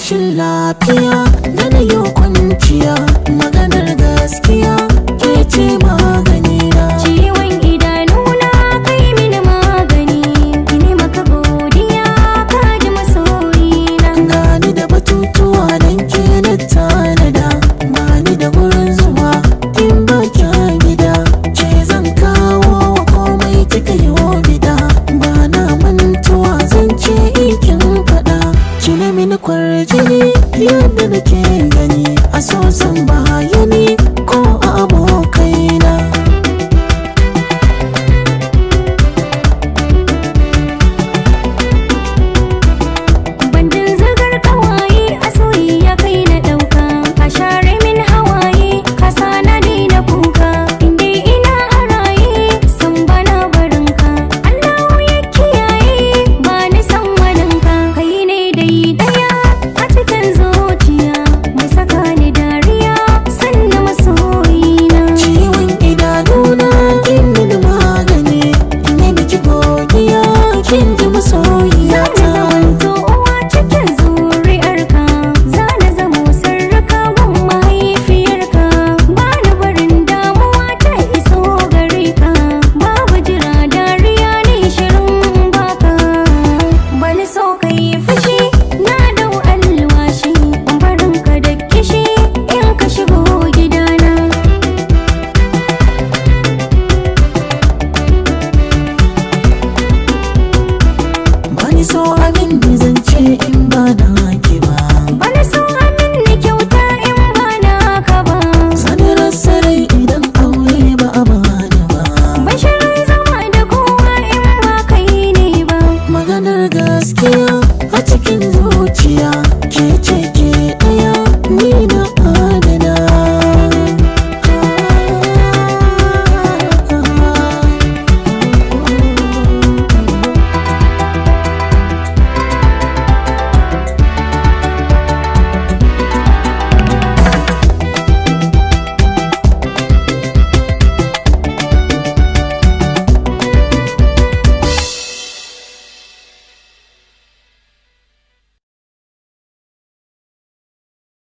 Rashin lafiya da na yi kwanciya, maganar gaskiya ke ce maganina. Ciwon idanuna kai mini magani, ini maka godiya ka ji masoyina. Gani da batutuwa don ke na tanada, bani da gurin zuwa in ba kya gida. Ce zan kawo wa komai kika yi bida, ba na mantuwa zan ce in kin faɗa. Ki na mini kwarjini yadda nake gani, a so zan bayani ko a abokaina. Bandin zigar kawaye a soyayya kai na ɗauka, ka share min hawaye ka sa na daina kuka. Indai ina a raye san bana barinka, Allahu ya kiyaye ba ni san waninka. Kai ne dai daya a cikin zuciya mai saka ni dariya sannan masoyina. Ciwon idanuna kin mini magani, in yi miki godiya kin ji masoyiya Zana ta. zamanto uwa cikin zuri'arka, zana zamo sirrika gun mahaifiyarka. Bani barin damuwa ta iso gare ka, babu jira dariya ne shirin baka. Bani so ka yi fushi, na dau alwashi, ban barin ka da kishi in ka shigo gidana. Bani so abin da zan ce in ba na ki ba. Bani so amin ni kyauta in ba naka ba. Sani rasa rai idan aure ba a bani ba. Bashirin zama da kowa in ba kai ne ba. Maganar gaskiya a cikin zuciya.